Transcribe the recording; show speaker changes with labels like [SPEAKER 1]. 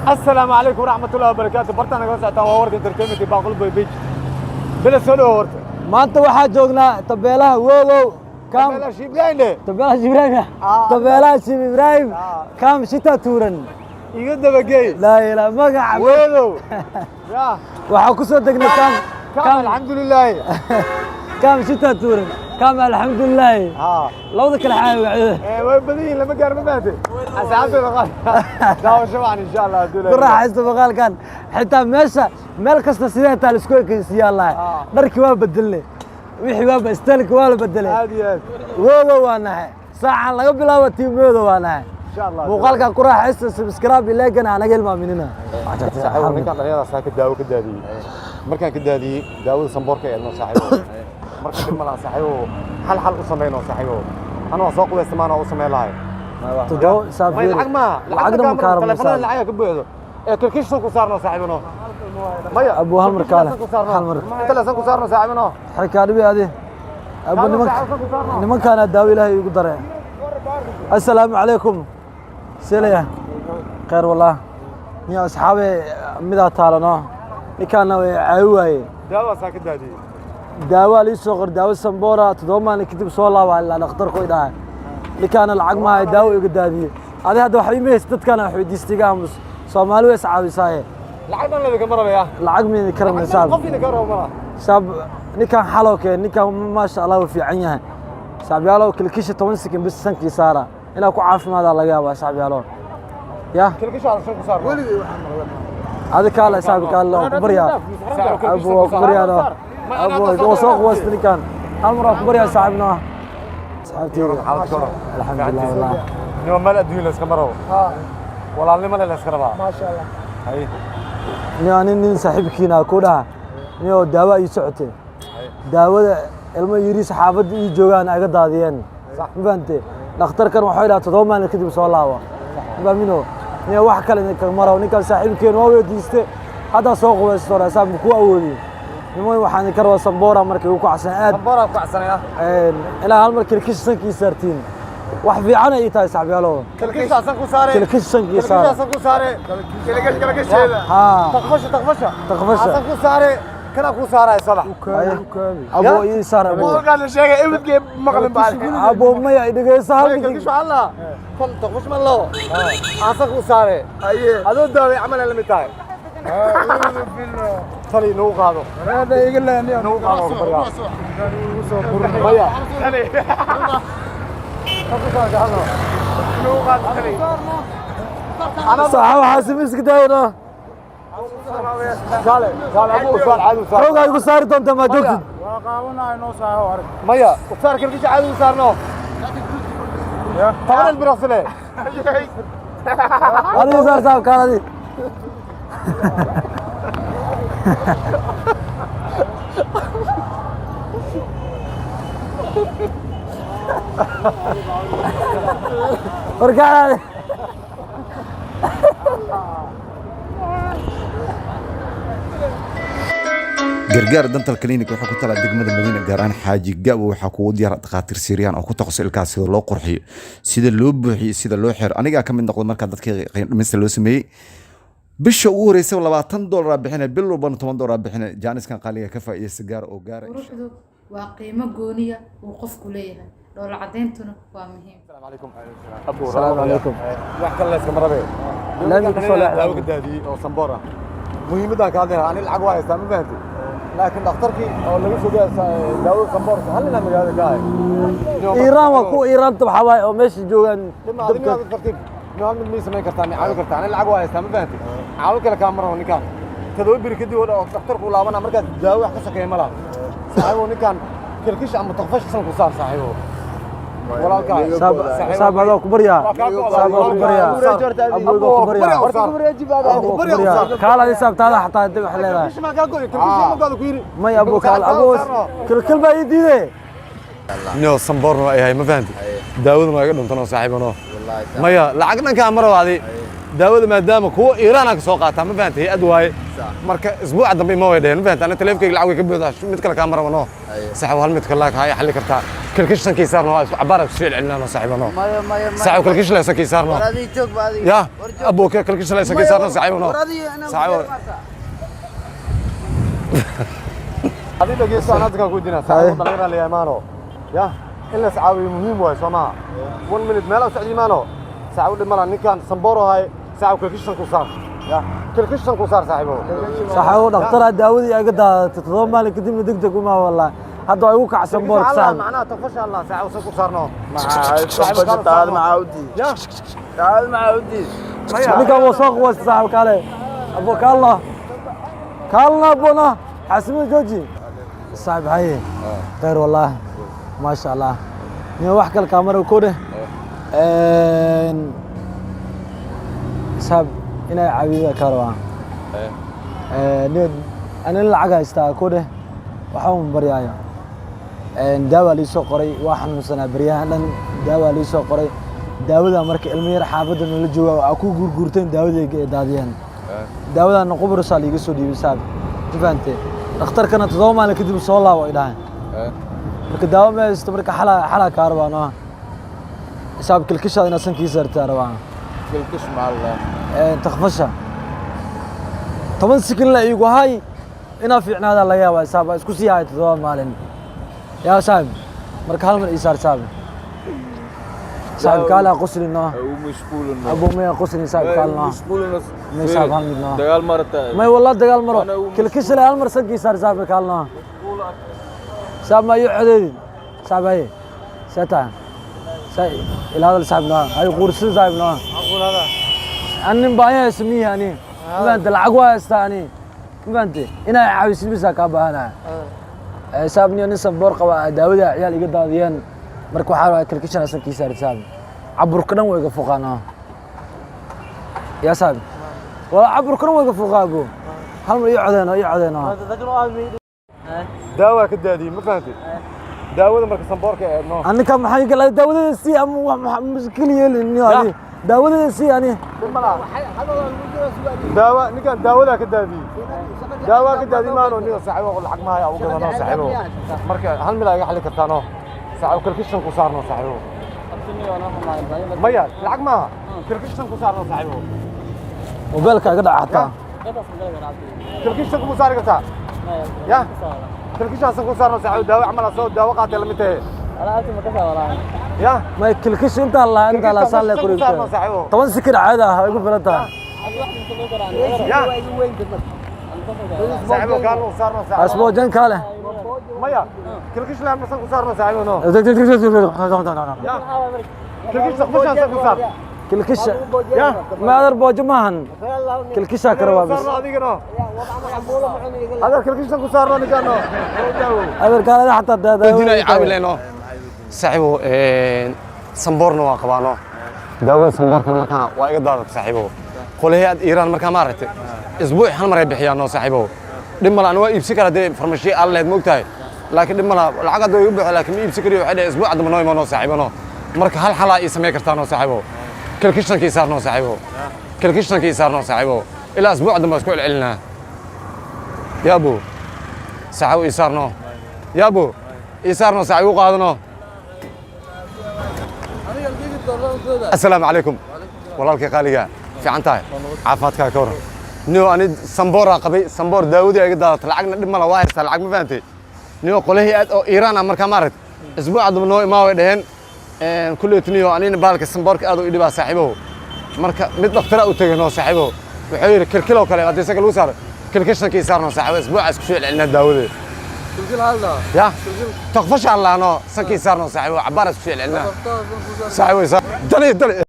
[SPEAKER 1] Asalaamu calaykum waraxmatullahi wabarakaatu. Bartaan nagala socotaan waa Warka Entertainment, Baaqul Boy Page. Bila soo dhawo horta.
[SPEAKER 2] Maanta waxaa joognaa tabeelaha Wogow kam.
[SPEAKER 1] Tabeelaha Shiib Ibraahim.
[SPEAKER 2] Tabeelaha Shiib Ibraahim.
[SPEAKER 1] Ah.
[SPEAKER 2] Tabeelaha Shiib Ibraahim.
[SPEAKER 1] Ah.
[SPEAKER 2] Kam shita tuuran.
[SPEAKER 1] Iga dabageey.
[SPEAKER 2] Laa ilaa magaca.
[SPEAKER 1] Weedow ya.
[SPEAKER 2] Waxaa ku soo degnay kam.
[SPEAKER 1] Kam alxamdulilaahi.
[SPEAKER 2] Kam shita tuuran, kam alxamdulilaahi.
[SPEAKER 1] Ha.
[SPEAKER 2] Labada kale xaa magacyada?
[SPEAKER 1] Ee, way badan yihiin, lama gaar, ma fahamtay? Asxaabteeda qaar daawasho wacan insha Allah hadduu
[SPEAKER 2] ku
[SPEAKER 1] Ilaahay.
[SPEAKER 2] Raaxaysta maqaalkan. Xitaa meesha meel kasta sidee taa la isku ekaysiiyaa lahay.
[SPEAKER 1] Ah.
[SPEAKER 2] Dharkii waa bedelnay, wixii waa styleka waa la bedelay.
[SPEAKER 1] Aad iyo aad.
[SPEAKER 2] Woodow waa nahay, saacan laga bilaabo team Woodow waa nahay.
[SPEAKER 1] Insha Allah.
[SPEAKER 2] Muuqaalkan ku raaxaysta, subscribe iyo like-gana anaga ilmaaminina.
[SPEAKER 1] Saaxiibo, ninkan dhalinyaradaas ka daawo ka daadiyey. Markaan ka daadiyey daawada samboorka eedno, saaxiibo, marka dib ma laha, saaxiibo, hal xal u samayno, saaxiibo. Ana waa soo qubaysta, maana u samayn lahay.
[SPEAKER 2] Toddoba
[SPEAKER 1] may
[SPEAKER 2] saafiir.
[SPEAKER 1] Lacag maaha.
[SPEAKER 2] Lacagna ma kaarabno.
[SPEAKER 1] Telefoonada lacag ka buuxdo ee kilkishan ku saarno, saaxiibano. Maya.
[SPEAKER 2] Abu, hal mar kaale.
[SPEAKER 1] Ku saarno.
[SPEAKER 2] Hal mar.
[SPEAKER 1] Inta leesan ku saarno, saaxiibano.
[SPEAKER 2] Xirkaadhibi adi abu.
[SPEAKER 1] Kaalo,
[SPEAKER 2] nimanka
[SPEAKER 1] saaxiib, ku saarno.
[SPEAKER 2] Nimankaana daawo Ilaahay igu daray. Assalaamu calaykum, selaya khayr wallah. Niyo asxaabe, midaa taalano, ninkaana way caawi waaye.
[SPEAKER 1] Daawaasaa ka daadiyey.
[SPEAKER 2] Daawaa lii soo qor, daawo samboora, 7 maalin kadib soo laaba ilaa dhakhtarku i dhahay. Ninkaana lacag maahay, daawo iga daadiyey. Adi hadda waxba ima hayst, dadkaana wax weydiista, iga aamus. Soomaali way iscaawisaaye.
[SPEAKER 1] Lacag dhan ladinka marabaya.
[SPEAKER 2] Lacag miyna ka rabnay, saab?
[SPEAKER 1] Qof idinka rabo malaha.
[SPEAKER 2] Saab, ninkan xaloo keen, ninkan maasha Allah wuu fiican yahay, saaxiibyaalow. Kilkisha 10 second bis sankii saara, inaa ku caafimaadaa laga yaabaa, saaxiibyaalow, ya.
[SPEAKER 1] Kilkisha aan ku saarno.
[SPEAKER 2] Adi kaale, saaxib, kaale, waa ku baryaa abu, waa ku baryaa abu, waa soo quwaysta ninkan. Hal mar waa ku baryaa, saaxiibna, asxaabteyda. Alxamdulilah wallah.
[SPEAKER 1] Nima meel adduunya la iska maro, walaalnimo le la iska rabaa.
[SPEAKER 3] Maasha Allah.
[SPEAKER 1] Hay.
[SPEAKER 2] Niyo ani nin saaxiibkiina ku dhaha, niyo daawo ii socotee, daawada ilmo yariis xaafadda ii joogaan aga daadiyeen, ma fahante? Dhakhtarkan waxay dhaha 7 maalin kadib soo laaba, ma fahmino? Niyo wax kale idinkaga maro, ninkan saaxiibkeen waa weydiiste, haddaa soo qubaysto hore saab ku awoodiyo. Niman, waxaan idinka rabaa samboora markay ugu kacsan aad.
[SPEAKER 1] Samboora ku kacsanaya.
[SPEAKER 2] Ilaa hal mar kilkisha sankii saartiin, wax fiican ay ii tahay, saaxiibyaalow.
[SPEAKER 1] Kilkisha san ku saare.
[SPEAKER 2] Kilkisha sankii saare.
[SPEAKER 1] Kilkisha san ku saare. Kilkisha kilkisheeda.
[SPEAKER 2] Haa.
[SPEAKER 1] Taqfasha taqfasha.
[SPEAKER 2] Taqfasha.
[SPEAKER 1] San ku saare, kana ku saaraya sabax.
[SPEAKER 2] Abo, ii saar abo.
[SPEAKER 3] Muuqaal la sheegay ibadkee maqlin baa.
[SPEAKER 2] Abo, maya, dhegeyso hal
[SPEAKER 1] Kilkisha
[SPEAKER 2] mid.
[SPEAKER 1] Waxaa la kan taqfash ma loo aan san ku saare.
[SPEAKER 3] Aye.
[SPEAKER 1] Adoo daaway camal ay la mid tahay. Tali nagu qaado.
[SPEAKER 3] Hada iga leeniyo.
[SPEAKER 1] Nagu qaado, ku baryaa. Maya. San ku saar gacano.
[SPEAKER 3] Nagu qaado tali.
[SPEAKER 2] Saxa waxaa simiska daayno.
[SPEAKER 1] Kaale kaale abu, usaar caadi usaar.
[SPEAKER 2] Xoogaa igu saari doontaa, maa joogtid?
[SPEAKER 3] Waa qaawanaa noo saaho arag.
[SPEAKER 1] Maya, usaar kilkisha caadi usaarno. 10 ilbiriqsile.
[SPEAKER 2] Adiga saar, saab, kaan adi. Warkaan.
[SPEAKER 4] Gargaar Dental Clinic waxaa ku talaa degmada Madiina, gaar ahaan Xaaji Gabo. Waxaa kugu diyaar dhakhaatiir Siiriyaan oo ku takhasusay ilkaha, sida loo qurxiyo, sida loo buuxiyo, sida loo xiro. Anigaa ka mid noqda markaa dadkii qiimo dhimista loo sameeyey. Bisha ugu horeysa $20 bixinay, bil walbana $10 bixinay. Jaaniskan qaaliga ka faa'iidaysta, gaar oo gaara insha
[SPEAKER 5] Quruxdu waa qiimo gooniya uu qofku leeyahay, dhoola cadayntuna waa muhiim.
[SPEAKER 1] Asalaamu calaykum.
[SPEAKER 2] Asalaamu calaykum.
[SPEAKER 1] Wax kale la iskama rabe.
[SPEAKER 2] Laamiga ku soo leexda.
[SPEAKER 1] Daawo ka daadiyey oo samboor ah. Muhiimadaan ka hadlayna, ani lacag waa haystaa, ma fahantay? Laakiin dhakhtarkii oo laga soo gaaya daawada samboorka hal inaa magaalada ka ahay.
[SPEAKER 2] Iiraan waa kuwa Iiraanta, waxaa waaye oo meesha joogaan.
[SPEAKER 1] Dabka tartiib hal mid mii samayn kartaa, mi caawin kartaa? Ani lacag waa haystaa, ma fahantay? Caawin kale kaa marabo. Ninkaan 7 beri kadib oo dhakhtarku laabana, markaas daawo wax ka sokeeya ma laha, saaxiibo. Ninkaan kilkisha ama taqfash san ku saar, saaxiibo, walaalkaa.
[SPEAKER 2] Saab, adoo ku baryaa, saab, waa ku baryaa abu, waa ku baryaa, abu, ku baryaa. Kaala adi, saabtaada xataa hadii wax leedahay. May abu, kaal abu, kilkil baa ii diiday.
[SPEAKER 1] No samboorna ay yahay, ma fahanti? Daawaduna waa iga dhuntan oo saaxiibano. Maya, lacag dhankaa ma rabo. Adi Daawada maadaama kuwa Iiraan ka soo qaataa, ma fahantay, hay-ad waaye. Marka isbuuca dambe ima way dheheen, ma fahantay. Ana taleefankayga lacag way ka buuxdaa, mid kale kaa maraba no. Saaxiib, hal mid kale kaa xalli kartaa. Kilkish sankii saarno, waa isku cabaar isku celcelinaa, saaxiib no.
[SPEAKER 6] Maya, maya, maya.
[SPEAKER 1] Saaxiib, kilkish la sankii saarno.
[SPEAKER 6] War adiga joog ba adiga.
[SPEAKER 1] Ya.
[SPEAKER 6] War joog.
[SPEAKER 1] Abooke, kilkish la sankii saarno, saaxiib no.
[SPEAKER 6] War adiga inaan
[SPEAKER 1] Saaxiib.
[SPEAKER 6] ku jeermaata.
[SPEAKER 1] Adiga dhegeysto, aan hadda ku dinaa, saaxiib, dhalinyaro la imaano ya in la iscaawiyo muhiim waayo, soo maaha? One minute meel u socdi imaano, saaxiib, dhib malaha. Ninkan sambooro hay, saaxiib, kilkishan ku saar ya, kilkishan ku saar, saaxiibo.
[SPEAKER 2] Saaxiibo, dhakhtaraa daawadii iga daadatay, 7 maalin kadibna deg deg uma wallah hadda waa igu kacsan boorka, saaxiib.
[SPEAKER 1] Macnaha tafasha Allah, saaxiib, san ku saarno.
[SPEAKER 3] Maxaa taad maxaa u diid?
[SPEAKER 1] Ya.
[SPEAKER 3] Taad maxaa u diid?
[SPEAKER 2] Ninkan waa soo quwaysta, saaxiib, kaale abo, kaalna kaalna abona xasimada jooji, saaxiib. Haye, khayr wallah, maasha Allah. Niyo wax kale kaamara ko dheh, saaxiib, inay caawiyada kaa rabaa. Niyo anin lacag haystaa ko dheh, waxba ma baryaayo. Daawaa lii soo qoray, waa xanuunsanaa baryahan dhan, daawaa lii soo qoray. Daawada marka ilmo yar xaafadda nala jooga aa ku guurguurteen, daawadayga ay daadiyeen. Daawadana Qubrasaa liiga soo dhiibay, saaxiib, ma fahantee? Dhakhtarkana 7 maalin kadib soo laabo ay dhahaan. Marka daawo ma haysto, marka xalaa xalaa kaa rabaa noo, saaxiib, kilkishaada inaad sankii saartaa rabaa.
[SPEAKER 3] Kilkish maxaa la?
[SPEAKER 2] Takfasha 10 sikin la iigu hay, inaa fiicnaadaa laga yaabaa, saaxiib, waa isku sii hay 7 maalin yaa saaxiib. Marka hal mar ii saar, saaxiib. Saaxiib, kaala qoslin noo.
[SPEAKER 3] U mashquulin.
[SPEAKER 2] Abo, maya qoslin, saaxiib, kaal noo.
[SPEAKER 3] Mashquulin.
[SPEAKER 2] May, saaxiib, hal mid noo.
[SPEAKER 3] Dagaal marata.
[SPEAKER 2] May wallah dagaal maro.
[SPEAKER 3] Ana u
[SPEAKER 2] Kilkisha hal mar sankii saar, saaxiib, kaal noo. Saaxiib, ma ii codeydin, saaxiib? Haye, see tahay? Saa ila hadal, saaxiib, noo hay quursin, saaxiib, noo. Anin baahi haysto miyi ani, ma fahante? Lacag waa haystaa ani, ma fahante? Inaa caawisid bisaa kaa baahanaya, saaxiib. Niyo nin sanboor qaba, daawada ciyaal iga daadiyeen. Marka waxaa rabaa kilkishana sankii saar, saaxiib. Caburka dhan waa iga fuqaan yaa saaxiib, wala caburka dhan waa iga fuqaa. Abo, hal mar ii codeeno, ii codeeno.
[SPEAKER 1] Daawaa ka daadiyey, ma fahantay? Daawada marka samboorka eedno.
[SPEAKER 2] Aninka maxay gala daawadada sii ama wax mushkil yeelin niyo ani daawadada sii ani.
[SPEAKER 1] Daawa ninkan daawadaa ka daadiyey, daawaa ka daadiyey maano. Niyo saaxiibo, lacag ma haya ugu gadano, saaxiibo. Marka hal mil aa iga xalli kartaano, saaxiibo, kilkishan ku saarno, saaxiibo. Maya, lacag maaha, kilkishan ku saarno, saaxiibo.
[SPEAKER 2] Mobaylka iga dhaca xataa.
[SPEAKER 1] Kilkishan kuma saari kartaa ya? Kilkishaasan ku saarno, saaxiibo. Daawo camal soo daawo qaatay lamid tahe ya.
[SPEAKER 2] May, kilkish intaa lahaa, intaa lahaa saan lee
[SPEAKER 1] Kilkishan ku saarno, saaxiibo.
[SPEAKER 2] 10 sikir caadi ah way igu filan tahay.
[SPEAKER 1] Ya saaxiibo, kaan u saarno, saaxiibo.
[SPEAKER 2] Asboojan kaale.
[SPEAKER 1] Maya, kilkish laan masan ku saarno, saaxiibo, no. Ya, kilkish takfashaasan ku saar.
[SPEAKER 2] Kilkisha.
[SPEAKER 1] Ya.
[SPEAKER 2] Ma adar boojo maahan, kilkishaa kale waa bis.
[SPEAKER 1] Saarno adigano adeer, kilkishan ku saarno ninkaano.
[SPEAKER 2] Adar kaale xataa
[SPEAKER 1] dinay caawi leno, saaxiibo. Samboorna waa qabaano, daawada samboorka markaa waa iga daadat, saaxiibo. Qolihii aad Iiraan markaa maaragtay isbuuc hal mar ay bixiyaan noo, saaxiibo. Dhib mala, ana waa iibsi karaa dee farmashiye aan lahayd, moogtahay, laakiin dhib mala, lacag hadda igu buuxo, laakiin ma iibsi kariyo. Waxay dhaheen isbuuc dambe noo imanoo, saaxiibo, no. Marka hal xalaa ii samey kartaa noo, saaxiibo. Kilkishankii saar noo, saaxiibo, kilkishankii saar noo, saaxiibo. Ilaa isbuuc dambe isku celcelinaa. Yaabo, saaxiibo, ii saar noo. Yaabo, ii saar noo, saaxiibo, u qaadano. Assalaamu calaykum, walaalkii qaaliga. Fiican tahay? Caafimaadkaa ka waran? Niyo ani sambooraa qabay, samboor daawadii iga daadatay. Lacagna dhib mala, waa haystaa lacag, ma fahantay? Niyo qolihii aad oo Iiraan ah markaa maaragtay isbuuca dambe noo imaa way dhaheen. Kulleyt niyo anina baalka samboorka aad u idhibaa, saaxiibow. Marka mid dhaktara u tegay noo, saaxiibow, wuxuu yidhi kilkiloo kale haddii isaga lagu saaro kilkishankii saarnoo, saaxiibo, isbuuca isku soo celcelinaa daawadeed ya taqfasha allaano sankii saarnoo, saaxiibo, cabaar isku soo celcelinaa, saaxiibo. Dali dali.